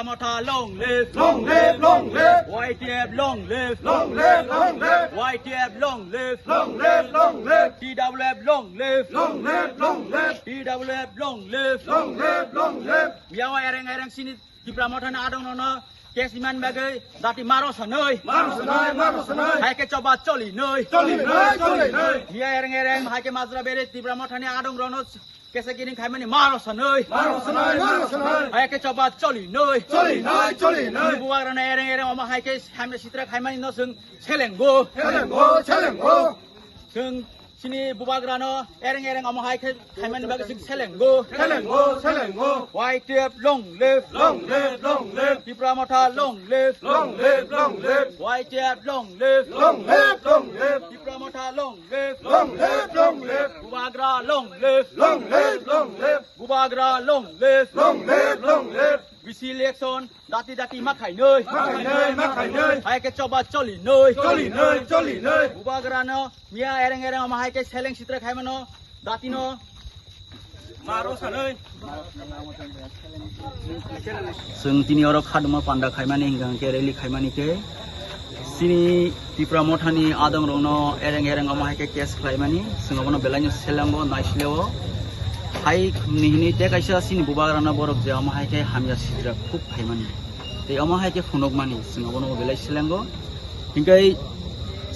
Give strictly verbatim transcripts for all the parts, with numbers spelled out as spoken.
Motha long live. Long live, long live. Y T F long live. Long live, long live. Y T F long live. Long live, long live. T W F long live. Long live, long live. T W F long live. Long live, long live. Miya o ereng ereng sini Tipra Mothani adong rokno case rimani bagwi dati maro sanwi. Maro sanwi, maro sanwi. Hai khe choba choli nwi. Choli nwi, choli nwi. Miya ereng ereng hai khe majra bere Tipra Mothani adong rokno kesa kiring khaimani maro sanwi. Maro sanwi, maro sanwi. Hai khe choba choli nwi. Choli nwi, choli nwi. Bubagrano ereng ereng omo hai khe hamya sitra khaimani no chwng selengo. Selengo, selengo. Chwng chini bubagrano ereng ereng omo hai khe khaimani bagwi chwng selengo. Selengo, selengo. Y T F long live. Long live, long live. Tipra Motha long live. Long live, long live. Y T F long live. Long live, long live. Tipra Motha long live. Long live, long live. Bubagra long live. Long live, long live. Bubagra long live. Long live, long live. B C election dati dati ma khainwi. Ma khainwi, ma khainwi. Hai khe choba choli nwi. Choli nwi, choli nwi. Bubagrano miya ereng ereng omo hai khe seleng sitra khaimano dati no maro sanwi. Chwng tini oro khaduma panda khaimani hingka hingke rally khaimani khe chini Tipra Mothani adong rokno ereng ereng omo hai khe case khlaimani chwng abono belaino selengo naisileo hai hwnwi hwnwi tei kaisa chini bubagrano borok je omo hai khe hamya sitra khub khaimani tei omo hai khe phunukmani chwng abono belai selengo. Hingke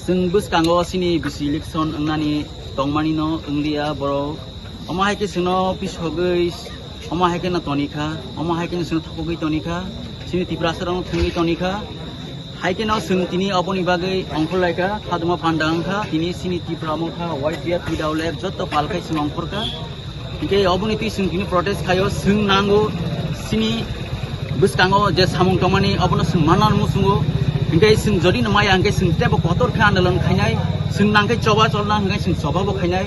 chwng bwskango chini bisi election wngnani tongmani no wngliya borok. Omo hai khe chwngno pisogwi, omo hai kheno tonikha, omo hai kheno chwngno thokgwi tonikha, chini Tiprasa rokno thwngwi tonikha. Hai kheno chwng tini oboni bagwi ongkhorlaikha, khaduma panda wngkha, tini chini Tipra Motha, Y T F, P W F jotto palkhai chwng ongkhorkha. Hingke oboni twi chwng tini protest khaio, chwng nango chini bwskango je samung tongmani obono chwng manna muchungo. Hingke chwng jodi no maya hingke chwng tebo kotor khe andolon khainai, chwng nangkhe choba cholna hingke chwng choba bo khainai.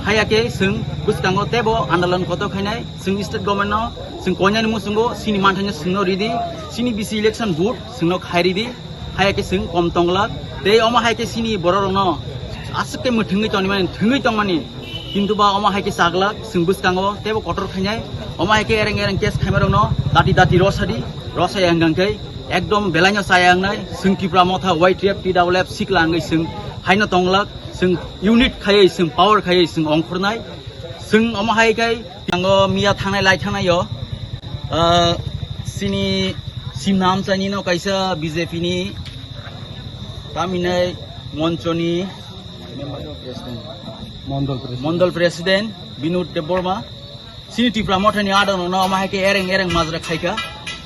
Haya khe chwng bwskango tebo andolon kotor khainai, chwng state government no chwng koinani muchungo chini manthaino chwngno ridi, chini bisi election vote chwngno khai ridi. Haya khe chwng kom tonglak. Tei omo hai khe chini borok rokno aswk khe mwthwngwi tongmani, thwngwi tongmani. Kintu ba omo hai khe chaglak, chwng bwskango teibo kotor khainai. Omo hai khe ereng ereng case khaimarokno dati dati rosadi, rosaya hwnkha khe ekdom belaino chaya wngnai. Chwng Tipra Motha, Y T F, P W F sikla wngwi chwng haino tonglak. Chwng unit khaiwi, chwng power khaiwi chwng ongkhornai. Chwng omo hai khe tango miya thangnai lai thangnai o, ah, chini simna amchaini no kaisa B J P ni taminai monchoni Mondol President. Mondol President Binod Debbarma. Chini Tipra Mothani adong no omo hai khe ereng ereng majra khaikha.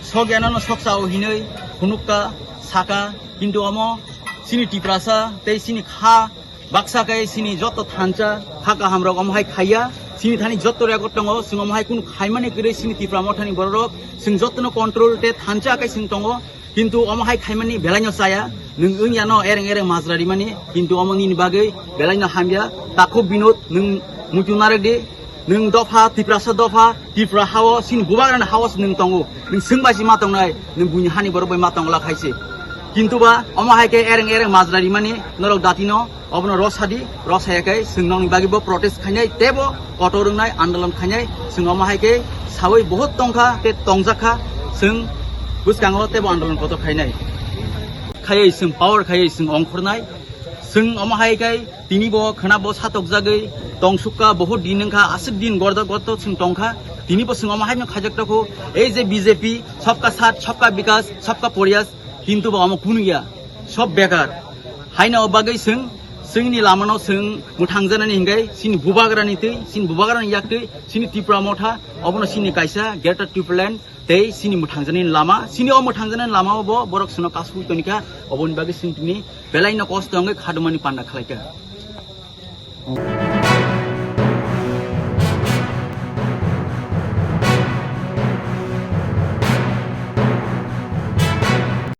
Sogya no soksa o hinoi phunukka saka, kintu omo chini Tiprasa tei chini kha baksa khe chini joto thansa kha kaham rok omo hai khaiya. Chini thani joto record tongo, chwng omo hai kunu khaimani kwrwi chini Tipra Mothani borok rok chwng joto no control te thansa khe chwng tongo. Kintu omo hai khaimani belaino chaya, nwng wngya no ereng ereng majra rimani, kintu omo nini bagwi belaino hamya. Takhuk Binod, nwng muitu narwk di, nwng dopha, Tiprasa dopha, Tripura hao, chini bubagrani hao se nwng tongo, nwng swng bai se ma tongnai, nwng buini hani borok bai ma tongla khai se. Kintu ba omo hai khe ereng ereng majra rimani norok datino, obono rosadi, rosaya khe chwng nokni bagwi bo protest khainai teibo kotor wngnai, andolon khainai. Chwng omo hai khe sawi bohot tongkha tei tongjakha, chwng bwskango teibo andolon kotor khainai. Khaiwi chwng power khaiwi chwng ongkhornai. Chwng omo hai khe tini bo khwna bo satokjagwi tongsukha, bohot din wngkha, aswk din gordo gordo chwng tongkha. Tini bo chwng omo haino khaijak tokho, ei je B J P, sabka saath, sabka bikas, sabka prayas, kintu bo omo kunu ya, sob bekar. Haino bagwi chwng, chwngni lamano chwng mwthangjanani hingkhe chini bubagrani twi, chini bubagrani yaktwi, chini Tipra Motha, obono chini kaisa Greater Tipraland tei chini mwthangjanani lama, chini o mwthangjanani lamao bo borok chwngno kasugwi tonikha, oboni bagwi chwng tini belaino kosto wngwi khadumani panda khlaikha.